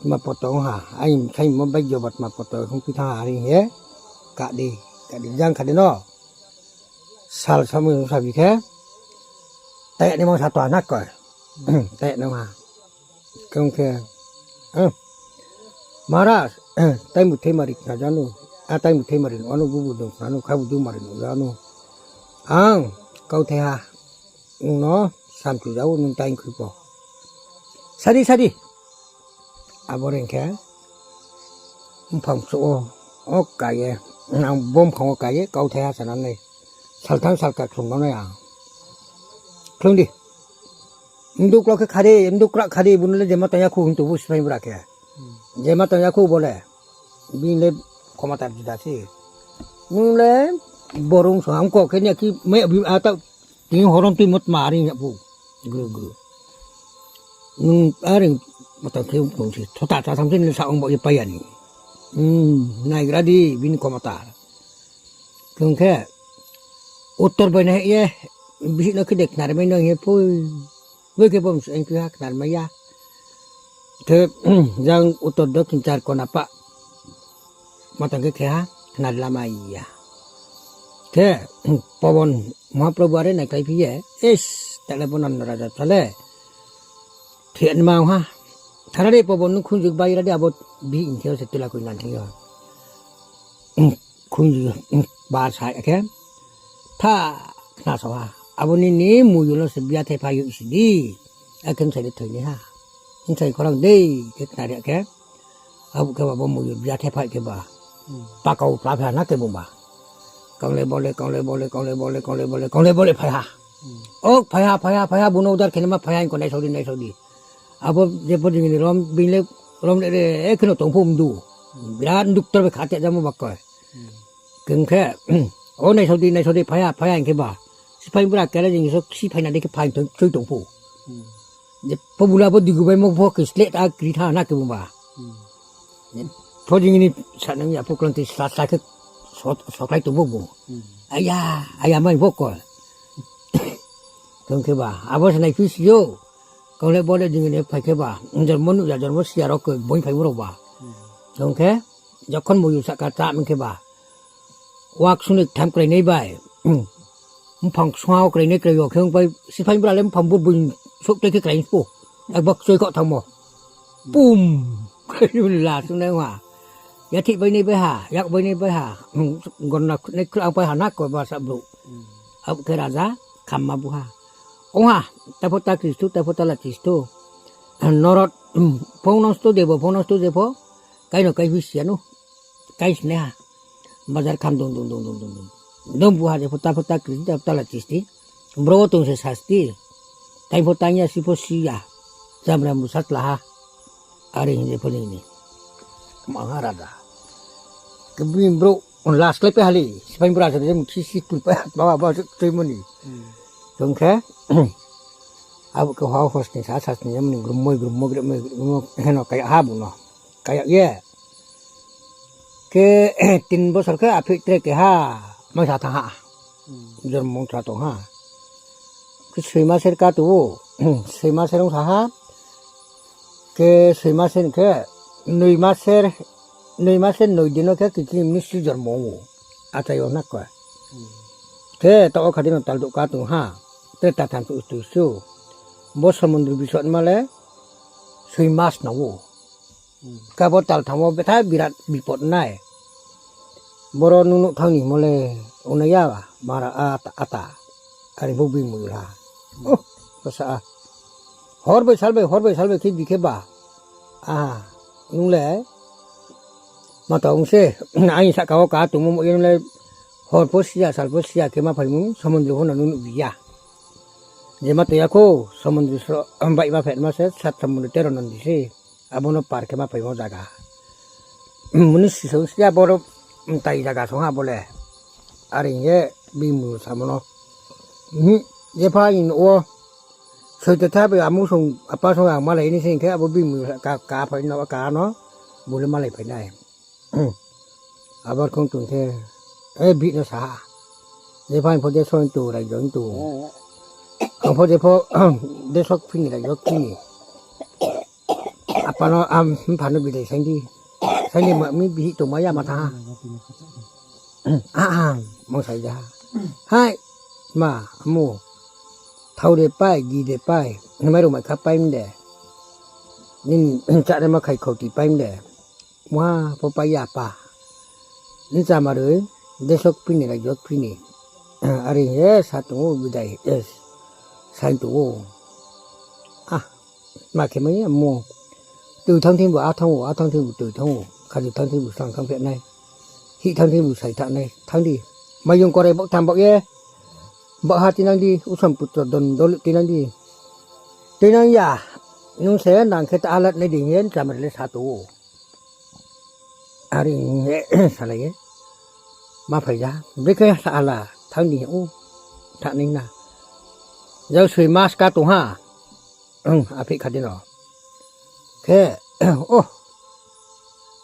Tma poto ong ha, ai saimo bai joba tma poto khong phi thanng ha are hing ye. Kah di, kah di, jang kha di no. Sal samung sabi khe, taing naima sa to ha na koi. Taing naima ha. Khong khe, eh, Maharaj, taing bu thei mari khna ja nu, a taing bu thei mari nuh ja nu, bubu dong khna nu, khabu du mari nuh ja nu. Ang, kauthai ha, nung no samchu ja ou, nung taing khui pho. Sadi, sadi. Abo reing khe, mphang souh wo, o ka ye, ang bo mphang wo ka ye, kauthai ha sana nai. Salthang salka khlum no nai ang. Khlum di. Mdu klo khe kha di, mdu kra kha di, bo no le jema tang ya khou hing tong pho siphai bura khe. Jema tang ya khou bo le. Bini le khomatar juda se. Nung le borung so ang kok khe ni akhe mai abi ata tini horom tui mot ma ring ya phu. Gru gru. Nung aring matang khe tong se. Thota ta tham se ni sa ong bo ye pai ya ni. Hmm, naigra di bini khomatar. Kong khe, uttor bai nai ye, bihih no khe de khnari mai no hing ye phui. Boi khe bo msu ang khe ha khnari mai ya. Khe, jang uttor dokhin char kona pah. Matang khe khe ha, khnari lamai ya. Khe, Pobon Mahaprabhu are naikhlai phi ye, is, ta le bo no raja bsa le. Thik ni ma ong ha. Thara de Pobon nung khunju bai ra de abo bihih hing khe se tula koi nan thing yo. Khunju, ba sa ya khe. Tha, khna sao ha. Abo nini muyu no se biya thai phai yo isi di. Akhe bsai de thoi nai ha. Bsai khorang dei khe khnari ya khe. Abo khe ba bo muyu biya thai phai khe ba. Pakao pla phai ha na khe bung ba. Kang le bo le, kang le bo le, kang le bo le, kang le bo le, kang le bo le phai ha. O phai ha, phai ha, phai ha, bung no udar khe naima phai ha, hing ko naisao di, naisao di. Abo jepho jing ni rom, bini le rom le re, e kheno tong pho mdu. Birat mdu ktor bai kha te jamo ba koi. Kong khe, o naisao di, naisao di, phai ha, phai ha hing khe ba. Siphai bura kere jing so siphai na di khe phai tong, choi tong pho. Jepho bula bo digu bai mo pho khe sleh ta kri tha na khe bung ba. Pho jing ni sa nang ya pho klanti sa sa khe so-, soklai tong pho bung. Aya, aya mai pho koi. Kong khe ba, abo se nai phi si yo. Kong le bo le jing ni phai khe ba, jormo nuh ya, jormo si ya rao khe boing phai mo rao ba. Kong khe, jokhon muyu sahka chá ming khe ba. Wak suni ktham krai nai bai. Mphang sungha wo krai nai krai yo khe ong bai siphai bura le mphang bur bui souh khe krai pho. Ekbar kchoi kho thanngmo. Pum! Krai ni la sung nai ha. Yathih bai nai bai ha, yak bai nai bai ha. Gorna nai khra bai ha na koi ba sa brouh. Abo khe raja khamma bu ha. Ong ha, ta pho ta kristu, ta pho ta la kristu. Norot, phone nang stu de bo, phone nang stu de pho. Kai no kai phi si ya nu. Kai si nai ha. Bazar kham dung dung dung dung dung dung. Dung bu ha je pho ta pho ta kristi, ta pho ta la kristi. Bro wo tong se sasti. Taing pho taing ya, si pho si ya. Jamra bu sat la ha. Are hing je pho ni ni. Maharaj da. Kebini brouh, last klái pai ha le. Siphai bura sa de, mthi si tui pai ha, ba ba se tui mo ni. Tong khe, Abo khe ha hosni sa sasni yamni grummo grummo grummo grummo heno kaya ha bung no. Kaya ye. Khe tin bosor khe aphi tre keha maisa thanng ha. Jormo ong sa tong ha. Khe soi maser ka tong ou. Soi maser ong sa ha. Khe soi maser khe noi maser, noi maser noi din no khe kiching misi jormo ong ou. Achai yo na khe. Khe taoh wo kha di no tal douh ka tong ha. Tre ta than tu tu su. Bo somundru bisot ma le soi mas nang ou. Khe bo tal thanng wo betha birat bipot nai. Boro nung nuh thanng ni mo le ongnai ya, mara ata, ata. Are bo bini moyol ha. Oh, bsa a. Hor bai sal bai, hor bai sal bai khe bi khe ba. Aha, nung le mata ong se, aini sahka wo ka tongmo mo ye nung le hor pho si ya, sal pho si ya khe ma phai mung, somundru pho no nung nuh bi ya. Je ma tong ya kho, somundru sro, bai ma phet ma se, sat somundru tero nondi se. Abo no par khe ma phaimo zaga. Muni sisong si ya boro mtai zaga song ha bo le. Are hing ye bini moyol samo no. Jepha ni nouh wo. Soito tha bai amu song apa song ang malai ni se hing khe abo bini moyol ka, ka phai no ka no. Bo le malai phai nai. Abar khong tong khe, e bihih no sa ha. Jepha ang pho de song tong, raijo tong. Ang pho jepho, de sok phini, raijo phini. Apa no, am, mpha no bidai saing di. Saing di ma, mi bihih tongmai ya ma thanng ha. A, a, mung sai ja ha. Hai, ma, amu. Thao de pai, gi de pai. Mairuh mai kha pai mde. Nini, chá de ma khai khauti pai mde. Mungha pho pai ya apa. Nchá ma roi, de sok phini, raijo phini. Are hing ye sa tong ou bidai, e, saing tong ou. A, ma khe mai ya mo. Toi thanng thing bu a thanng ou, a thanng thing bu toi thanng ou. Khaju thanng thing bu sang thanng phe nai. Hih thanng thing bu sai thanng nai. Thanng di. Mayung korai baoh tham baoh ye. Baoh ha tinang di, usom putro don dol tinang di. Tinang ya. Nung se nang khe ta alat nai di hing ye nchá ma roi le sa tong ou. Are hing ye salai ye. Ma phai ja. Brekhe sa hala. Thanng di ou. Thanng nai na. Jang soi mas ka tong ha. Aphih kha di no. Khe, o.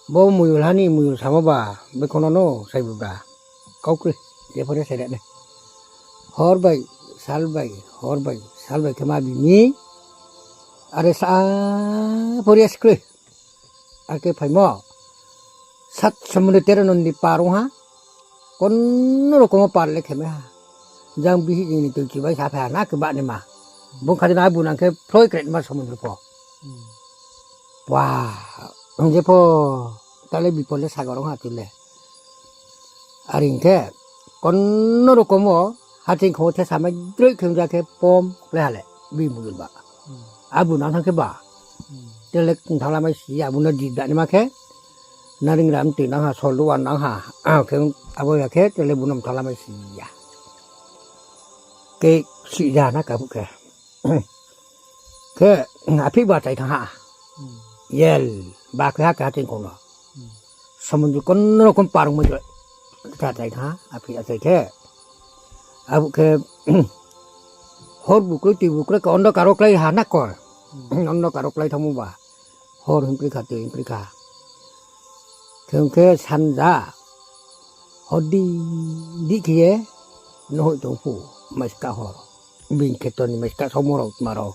Bo moyol ha ni moyol samo ba. Bekhono no sai bu ba. Kau kroi. Jepho re sai re nai. Hor bai, sal bai, hor bai, sal bai khe ma bi mi. Are sa pori ya se kroi. Akhe phaimo. Sat somundro tero nondi par ong ha. Kono rokom wo par le khe mai ha. Jang bihih ni toi chibai sa phai ha na khe ba ni ma. Bung kha di na bu nang khe phroi kre ma somundro pho. Wa, jepho, ta le bipod le sagor ong ha tu le. Are hing khe, kono rokom wo, haching khong wo thesa mai droi khe ong ja khe pom le ha le, bini moyol ba. Abu nang thanng khe ba. Te le mthang lamai si ya, abu no jib da ni ma khe. Naring ram tui nang ha, sol luwa nang ha. Khe abo ya khe, te le bu no mthang lamai si ya. Khe si ja na kabuh khe. Khe, aphih ba chai thanng ha. Yel, ba khe ha khe ha ching khong no. Somundro kono rokom par ong mai joi. Khe chai thanng ha, aphih achai khe. Abo khe, hor bu kroi, tui bu kroi, khe ondokar wo klái ha na koi. Ondokar wo klái thanngmo ba. Hor hingpri kha, tui hingpri kha. Khe ong khe sanja. Hor di, di khe ye, nohoih tong phu, maiska hor. Bini kheto ni maiska saomo rao tma rao.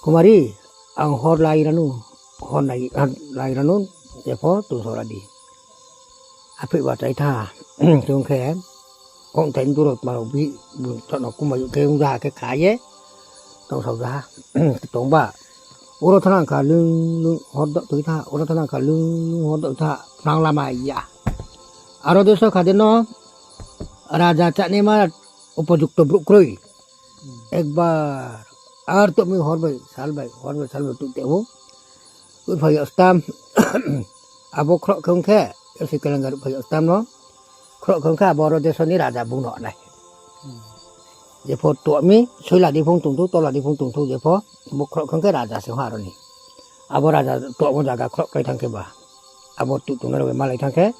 Kumari, ang hor lai ra nu, hor nai, lai ra nu, jepho tong sora di. Aphih ba chai tha, khe ong khe, kongthai mdu rao tma rao bihih, bu thono kumai khe ong ja ha khe kha ye, tong sao ja ha, tong ba. Oro thanng kha lung lung hor doh tui tha, oro thanng kha lung lung hor doh tha, phnang lama ya. Aro deso kha de no, raja chánaima upojukto brouh kroi. Ekbar, ar toh mi hor bai, sal bai, hor bai, sal bai tuh te ou. Ruhphai yag stam, abo khroh khe ong khe, ese kelengar ruhphai yag stam no. Khroh khe ong khe abo aro deso ni raja bung no nai. Jepho tuh mi, soila di phung tongthou, tola di phung tongthou, jepho, bo khroh khe ong khe raja se ha aro ni. Abo raja tuh mo zaga khroh klái thanng khe ba. Abo tuh tongnai rao bai malai thanng khe.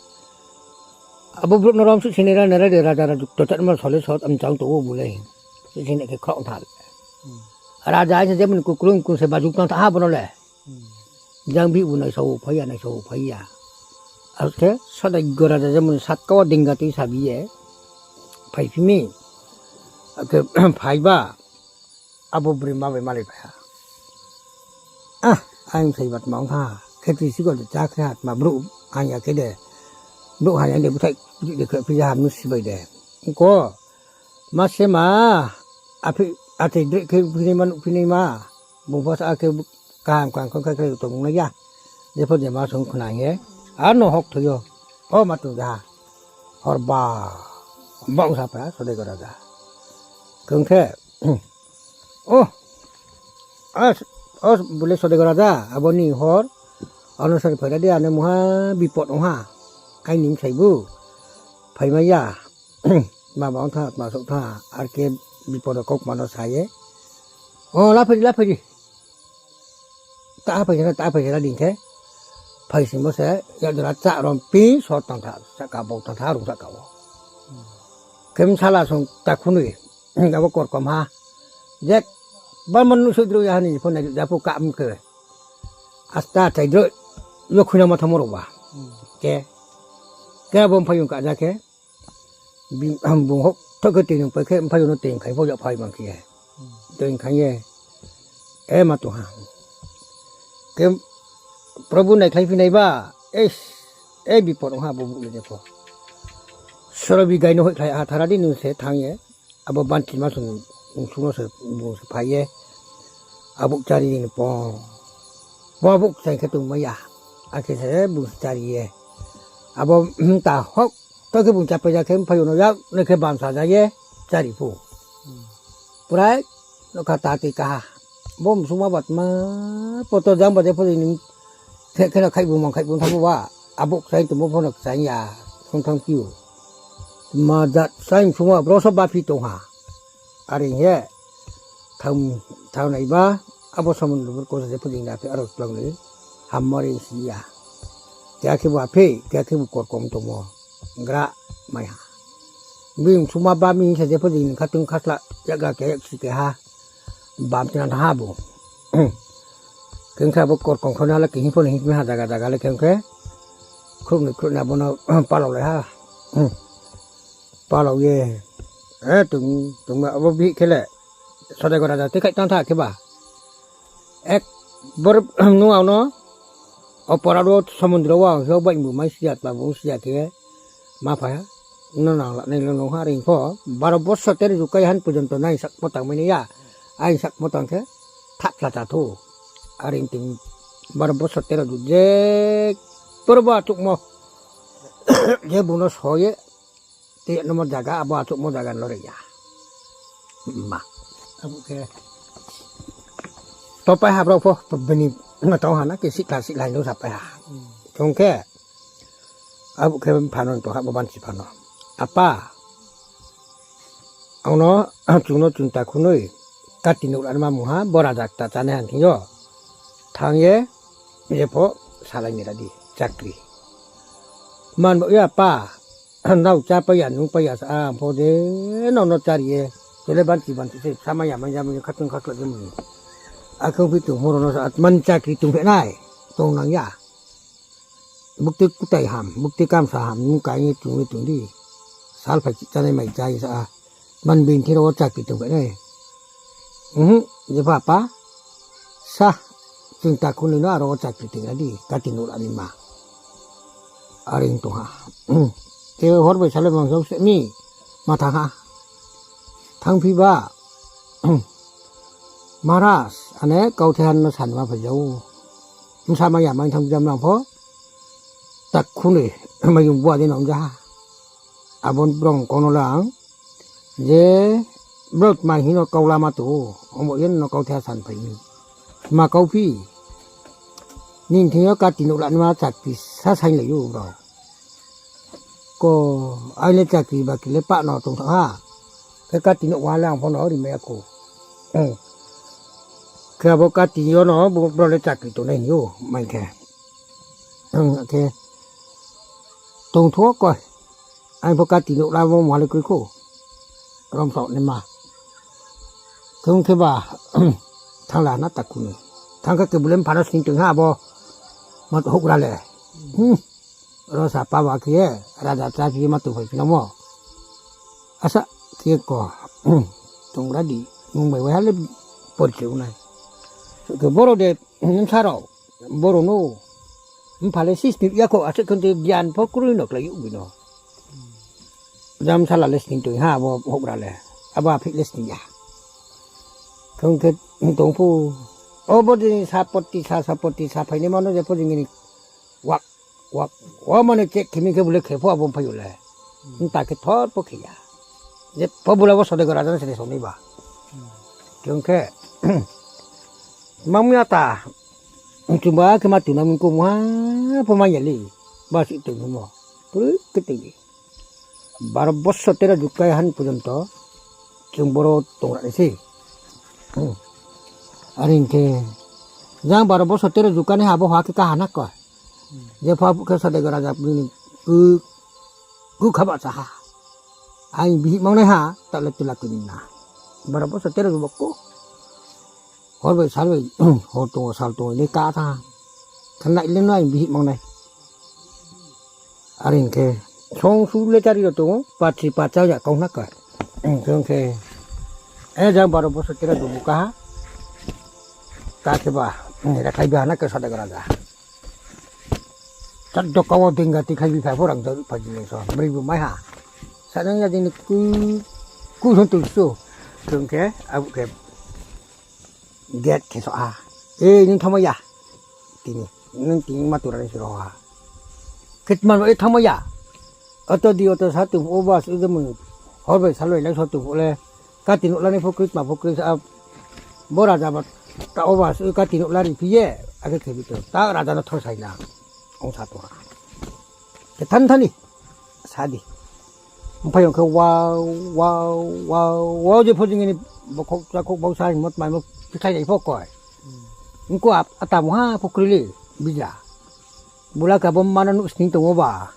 Abo brouh no rom suh sini ra nara de raja rajukto chatma sole sot amchang tong ou bu le. Suh sini khe khroh tha le. Raja se jemon kukrung krung se bajuk tang tha ha bono le. Jang bihbu naisao phai ya, naisao phai ya. Akhe Sodaigor raja jemon satka wo dingga tui sabi ye phaiphi mi. Akhe phaiba, abo broi ma bai malai phai ha. Ah, ang saiba tma ong tha, khe tui sikol de chá khe ha tma brouh hanya khe de. Brouh hanya de bthai de khe phi ya ham no sibai de. Ko, ma se ma, aphi, atei droi khe phinai ma, nuh phinai ma. Bung pho sa khe kaham kaham khe khe tong nai ya. Jepho je ma song khna ye. Ano hok thoi yo. O ma tong ja ha. Hor ba, bang sa pa Sodaigor raja. Kong khe, o, o, bole Sodaigor raja, abo ni hor, ano sari phai ra di, ano mungha bipot ong ha, aini bsai bu, phaimai ya, ma ba ong tha, ma souh tha, ar khe bipot rao kaukma no sa ye, o, laphai di, laphai di. Ta phai se na, ta phai se na ding khe. Phai sing bo se, yak jora chá rom pi, so tang tha, sahka bau tang tha, rung sahka wo. Khe bsala song takhunoi, abo korkom ha. Jek, ba mon nuh sudru ya ha ni pho nai ja pho kam khe. Asta chai dro, yo khuina ma thamo rao ba. Khe, khe abo mphaiyong ka ja khe. Bung hok thok khe tui nung pai khe, mphaiyong no tui khaing pho yak phai bang khe. Tui khaing ye, e ma tong ha. Khe Probu naikhlai phi nai ba, e, e bipot ong ha bo brouh le jepho. Soro bigai no hoihkhlai ha thara di nung se thanng ye, abo banchi ma sung, sung no se bung se phai ye, abo chári ni pho. Bo abo kchai khe tongmai ya, akhe se bung se chári ye. Abo, ta hok, to khe bung chápai ja khe, mphaiyong no yak nai khe bamsa ja ye, chári phu. Prai, nokha ta tui kaha. Bo msungma ba tma, poto jang ba je pho ni, khe, khe no khaih bu mang khaih bu thanng bu ba, abo kchai tongmo pho no kchai ya, song thanng phi ou. Ma jat sai msungma bro so baphi tong ha. Are hing ye, thanng, thanng nai ba, abo somondo bor kosa je pho ni na phi aro tlang ni, hammo ri si ya. Keha khe bu aphi, keha khe bu korkom tongmo, gra mai ha. Bini msungma ba mi hing sa je pho ni khatung khasla, yakgra keha yaksi keha, bam tina thanng ha bu. Khe ong khe abo korkom kho ni ha le khe hing pho ni hing ha zaga zaga le khe ong khe, khrouhnoi khrouhnoi abo no palaolai ha. Palao ye, e, tong, tongma abo bihih khe le, Sodaigor raja tuikhaih tang tha khe ba. Ek bor nung ang no, oporadh wo somundro wo ang hio baihbu mai si ya, tma bung si ya khe, ma phai ha, no nang la nai le nung ha, are hing pho, baro bosor tero ju kai han porjonto nai sak motang mai nai ya, aini sak motang khe, thapla cha thou, are hing tong, baro bosor tero ju je, porbo achouhmo, je bung no so ye, tei nomo zaga, abo achouhmo zaga no re ya. Ma. Abo khe. To pai ha brao pho, bini tong ha na khe sihkhla sihkhla hing sa pai ha. Chung khe, abo khe phano tong ha bo banchi phano. Apa, ang no, chung no chung takhunoi, kati nouh la ni ma mungha, bo raja kta chánai ha thing yo. Thanng ye, je pho salai ni ra di, chakri. Man bo ya apa, nrao chá pai ya, nung pai ya sa, ang pho de, nrao no chári ye, tole banchi banchi se, samai ya, mai ya, mai ya, khatung khakla je mung. Akhe ongphi tong, horo no sa, man chakri tong phe nai, tong nang ya. Buktui kutai ham, buktui kamsa ham, nung kai ye chung ye tong di. Sal phai chánai mai chá ye sa, man bini thing rao wo chakri tong phe nai. Uhm, je pha apa, sa, chung takhunoi no aro wo chakri tong ra di, kati nouh la ni ma. Are ong tong ha. Khe hor bai salai mang jao se mi, ma thanng ha. Thanngphi ba, Maharaj, ane kauthai han no sanma phai jao. Bsa mai ya mai thanng jam lang pho. Takhunoi, mayung bua de nong ja ha. Abo brao kau no le ang, je brao tma hing no kau lama tong ou, abo ye no kauthai ha san phai mi. Tma kauphi, nini thing yo kati nouh la ni ma chakri sa sainglai ou brao. Ko, aini le chakri bakri le pah no tong thanng ha. Khe kati nouh wa le ang pho no rimai ya khou. Khe abo kati yo no brao le chakri tongnai hing ou, mai khe. Khe, tongtho koi. Aini pho kati nouh lamo mungha le kroi khou. Romsao naima. Khe ong khe ba, thanng la na takhu ni. Thanng khe kebule mpha no sning tong ha abo, ma houhgra le. Ro sa pa ba khe ye, raja chá phi ye ma tongphai phi nangmo. Asa khe ko, tong ra di, nung bai waiha le porichoi ong nai. Khe boro de, bsa rao, boro no, mpha le si sning ya kho, asuh khe giyan pho kroi no klái ou bini. Jang bsala le sning tong ha, abo houhgra le. Abo aphih le sning ya. Khe ong khe tong pho. Obo dei sapoti sa, sapoti sa phainaima no je pho jing ni wak, wak, o mane check khe mi khe bule khe pho abo mphai yo le. Nta khe thor pho khe ya. Je pho bule bo Sodego raja no se de songnai ba. Khe ong khe, mangmi ata, chung ba khe ma tong na mung ko mungha pho mai ya le. Ba si tong mo. Puroi khe tong di. Baro bosor tero jug kai han porjonto chung boro tong ra nai sei. Are hing khe, jang baro bosor tero jug kanaiha abo ha khe kaha na ko. Je pha khe Sodego raja ni ku, ku khaba sa ha. Aini bihih mangnaiha, taoh le tula kini na. Baro bosor tero jug bo ku. Hor bai sal bai, hor tong ou sal tong ou ni ka tha. Khe nai le no aini bihih mangnai. Are hing khe, song su le chari rao tong ou, pachi pacha ya kau na ka. Khe ong khe, e jang baro bosor tero jug bu kaha. Ka khe ba, rakhlai bi ha na khe Sodego raja. Chak doka wo dingga ti khai bi phai pho rang jao pha jing so, broi bu mai ha. Sanang ya jing ni ku, ku son tu so. Khe ong khe, abo khe, gate khe so ha. E, nung thanngmai ya. Tini, nung tini ma tura ni se ro ha. Khe tma no e thanngmai ya. Oto di oto sa tong phuh o ba se je mung. Hor bai sal bai lai so tong phuh le. Kati nuh la ni pho kroi tma pho kroi sa. Bo raja ba ta o ba se kati nuh la ri phi ye. Akhe khe bi tong. Ta raja no thor sai na. Ong sa tong ha. Khe than than ni. Sa di. Mphai ong khe wau, wau, wau, wau je pho jing ni bokhok chakhok bausa hingmo tmaimo phikhlai nai pho koi. Ong ko ap-, ata mungha pho kroi le, bijla. Bula khe abo mma no nuh sning tong ou ba.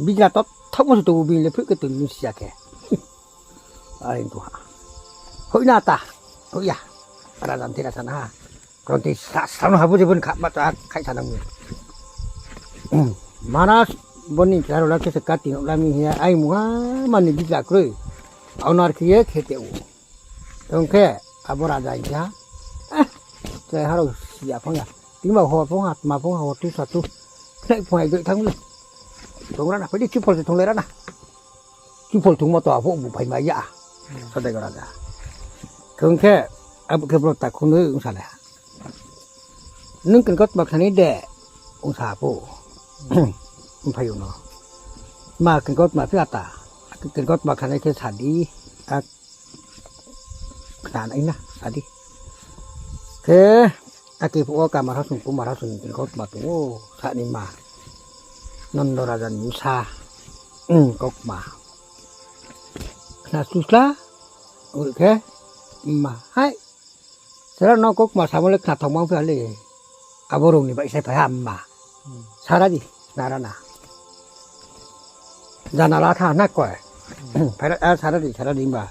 Bijla tothokmo se tong ou bini le phrih khe tong ni si ya khe. Are tong ha. Hoih na ta, hoih ya. Raja ni thira sa na ha. Kronti sa, sa no ha bo je bo ni kha ma ta khai sa nang mi. Manas bo ni khe aro la khe se kati nuh la mi hing ye, ai mungha mani bijla kroi. Aonar khe ye khe te ou. Tong khe, abo raja hing khe ha. Eh, chrai harao si ya phang ya. Tingba hor phang ha, tma phang ha, hor tu sa tu. Khnai phang hai doi thanng le. Tong ra na, phai di, chupol se thonglai ra na. Chupol thongmo to abo bu phai mai ya. Sodego raja. Khe ong khe, abo khe bro takhu noi ong sa le ha. Nung kenkotma khnanai de, ong sa pho. Mphai yo no. Ma kenkotma phi ata. Kenkotma khnanai khe sa di. A, khnanai na, sa di. Khe, akhe phuh wo kamar hasung, kumar hasung ni kenkotma tong ou, sa ni ma. Nondo raja ni bsa. Ong, kautma. Khna susla, ong khe, mma, hai. Sera no kautma samo le khna thaoma phi ha le. Abo rung ni bai se phai ha mma. Sara di, nara na. Jana la tha na koi. Phai ra, a, sara di, sara di ba.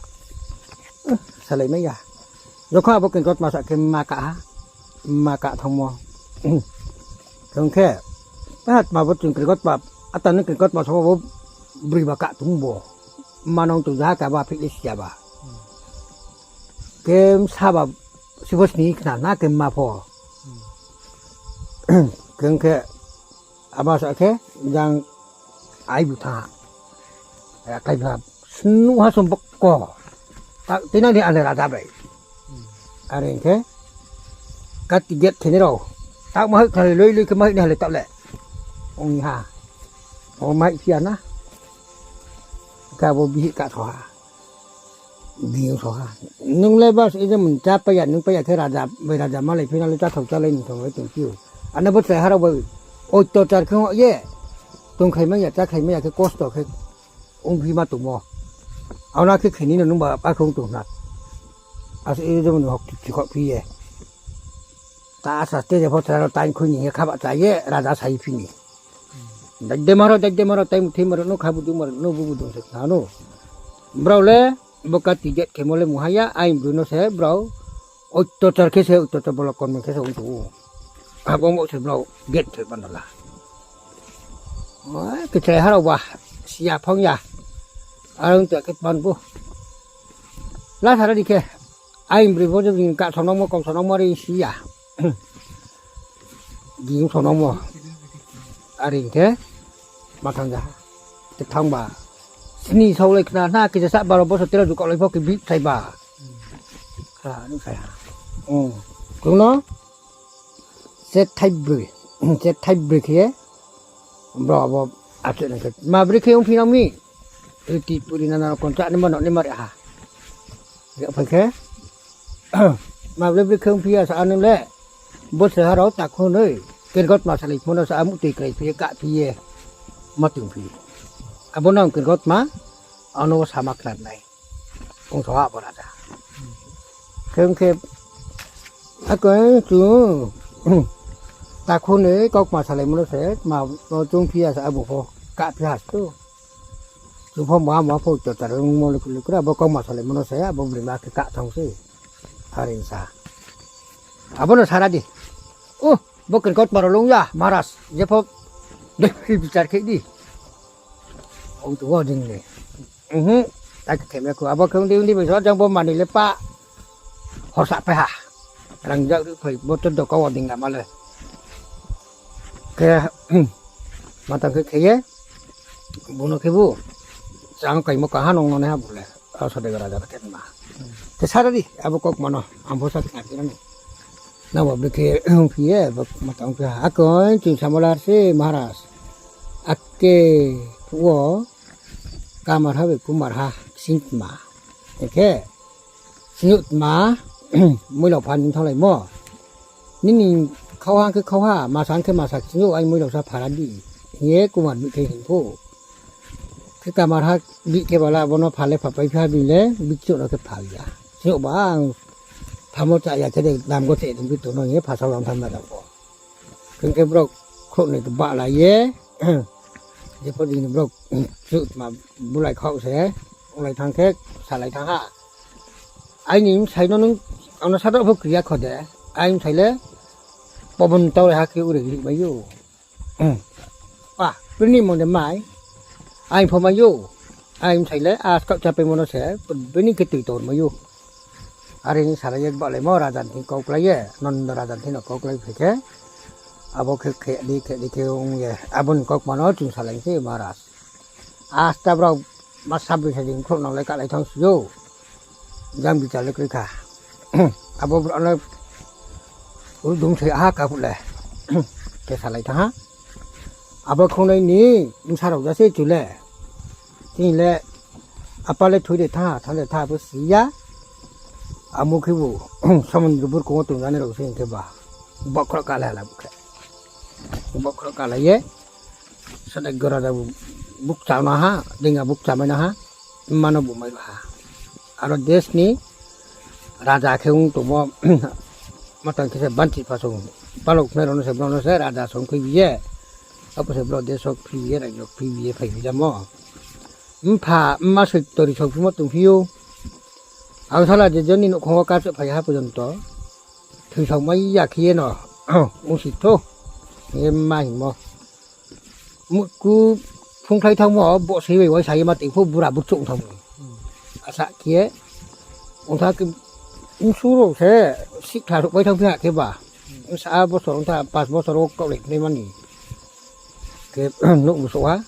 Salai mai ya. Jokhon abo kenkotma sa khe mma ka ha. Mma ka thanngmo. Khe ong khe, a, tma bo chung kenkotma, ata ni kenkotma samo bo broi ba ka tong bo. Mma nung tong ja ha ka ba phih le si ya ba. Khe bsa ba sibo sni khna na khe mma pho. Khe ong khe, abo sa khe, jang ai bu thanng ha. Rakhai bu ha, snuh ha song bokko. Ta, tinang ni ale raja bai. Are ong khe, kati gate khe ni rao. Ta ma hoih khnalai loi loi khe ma hoih ni ha le taoh le. Ong ha. O ma hoih phi ya na. Khe abo bihih ka tho ha. Bini so ha. Nung le bas e je mung chá pai ya, nung pai ya khe raja, bai raja malai phi na le cháthao chálai nung thao bai tong phi ou. Ano bo chrai harao bai oitachar khe ye. Tongkhai mai ya, chákhai mai ya khe kosto khe ongphi ma tongmo. Ano khe khe ni no nung ba pa khe ong tong hna. Ase e je mung hok chikhoh phi ye. Ta asa stage pho chrai rao tain khui ni ye kha ba chá ye, raja sai phi ni. Dai de maro, dai de maro, tai muthei maro no, kha budu maro no, bubu dong se khna no. Brao le, Bo kati gate khemo le mungha ya, aini broi no se brao oittochar khe se, oittochar bolo konmon khe se ong tong ou. Abo mo se brao gate thoi banala. Oi, kchrai ha rao ba, siya phang ya. Are ong tong khe pan bo. La sara di khe, aini broi bo je bini kah sonongmo, kau sonongmo are siya. Ging sonongmo. Are khe, ma thang ja. Te thang ba. Sni saolai khna na, kisa sa baro bosor tero jukaolai pho khe bihsai ba. Kha, nung sai ha. Hmm. Kung no? Se thaibroi. Se thaibroi khe ye. Bro abo ache nang khe. Ma broi khe ongphi nang mi. Riti puri nana rokon cha ni ma no ni ma re ha. Re phai khe. Ma broi broi khe ongphi ya sa anu le. Bo se ha rao takhu noi. Kergot ma salai pho no sa amu tui krai phi ye, kah phi ye. Ma tong phi. Abo nang kergot ma. Ano sama khlan nai. Ong so ha bo raja. Khe ong khe, ako chu, takhu ni kaukma salaimo no se, ma, no chung phi ya sa abo pho, kah phi ha stu. Chung pho ma, ma pho, to tar ong mo lukra, bo kaukma salaimo no se, abo broi ma khe kah thang se. Are sa. Abo no sara di. O, bo kergot ma rao lung ya, Maharaj, je pho, de, bichar khe di. Ong tu wo ding ni. Mhm. Tak khe me ku. Abo khe undi undi bai so jang bo mani le pa. Horsa pai ha. Rang jak ri phai bo to doka wo ding na ma le. Khe, matang khe khe ye. Bo no khe bu. Chang kaimo kaha nong no ne ha bu le. Asa de raja khe ma. Khe sara di, abo kaukma no. Ang bo sa khna khe nang. Nang bo bikhe ong phi ye, bo matang khe ha. Akon, ching samolar se, Maharaj. Ake, phuh wo, kamarha bai kumarha, singtma. Hing khe, singtma, moilao pha ni thanglaimo. Nini khauha khe khauha, masa khe masa, singyo ai moilao sa phara di. Hing ye kumar bih khe hing pho. Khe kamarha bih khe bala, bono pha le pha pai pha bini le, bihchouh no khe pha ya. Singyo ba ang phamo cha ya khe de, dam go che ding bi tong no hing ye pha sao lang tham na dam bo. Khe khe brao khrouh ni khe bahlai ye, je pho dini brao, singtma bulai khauh se, onglai thang khe, salai thang ha. Aini bsai no nung, ang no sadao pho kri ya kho de, aini bsai le, pobon tau le ha khe ure ri mai ou. Pa, bini mung de mai, aini pho mai ou, aini bsai le, a skaoh chapaimo no se, bini khe tui tor mai ou. Are ni salai ye bahlaimo raja ni thing kauklai ye, Nondo raja ni thing no kauklai phai khe, abo khe khe di, khe di khe ong ye, abo ni kaukma no chung salai se Maharaj. Asta brao ma sabri sa ding khrouh nang le kalai thang si ou. Jang bichar le kroi kha. Abo brao le ru dum se ha ka phuh le. Khe salai thang ha. Abo khongnai ni bsa rao ja se chu le. Chini le apa le thui de thang ha, thang de thang ha bo si ya. Amo khe bo somundro burkong wo tongjani rao se hing khe ba. Bokhro kalai ha la bo khe. Bokhro kalai ye. Sade gora da bo bukcha na ha, dinga bukcha mai na ha. Mano bo mai ha. Aro desh ni raja khe ong tongmo, matang khe se banchi phasong, palok khnai rao no se brao no se raja song khui bi ye. Abo se brao desh o khui bi ye, raija khui bi ye, phai bi jamo. Mpha, mma soi tori song phimo tongphi ou. Ang sala je joni nouhkhong wo kasoh phai ha porjonto. Thoisao mai ya khe ye no. Ongsi thou. Hing ye mma hingmo. Murku phungkhlai thanngmo, bo se bai uaisa ye ma tong pho bura burchouh thanngmo. Asa khe ye, ongtha khe, bsu rao se, sihkhla ruhpai thanngphi ha khe ba. Bsa bosor ongtha, pas bosor wo kaohlai phnai mani. Khe, nouh bsouh ha,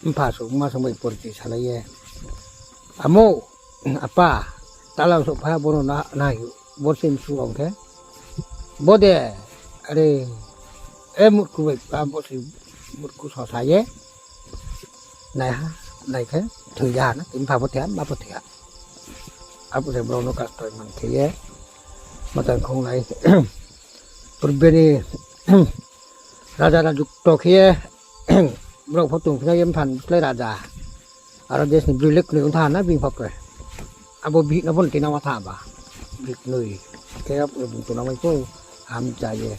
mpha song, mma song bai porichoi salai ye. Amo, apa, tala souhphai ha, bono na, na, bo se bsu rao ong khe. Bo de, are, e murku bai, a, bo se murku sosa ye. Nai ha, nai khe, thoi ya ha na, mpha bo thoi ha, mma bo thoi ha. Abo se brao no kastoi man khe ye, matang khonglai. Purbe ni raja rajukto khe ye, brao pho tongphi na ye mpha ni slái raja. Aro desh ni broi le knoi ong tha na bini pho khe. Abo bihih no pho no tuinang ma tha ba. Bihih knoi. Khe abo bung tongnang mai pho hamcha ye.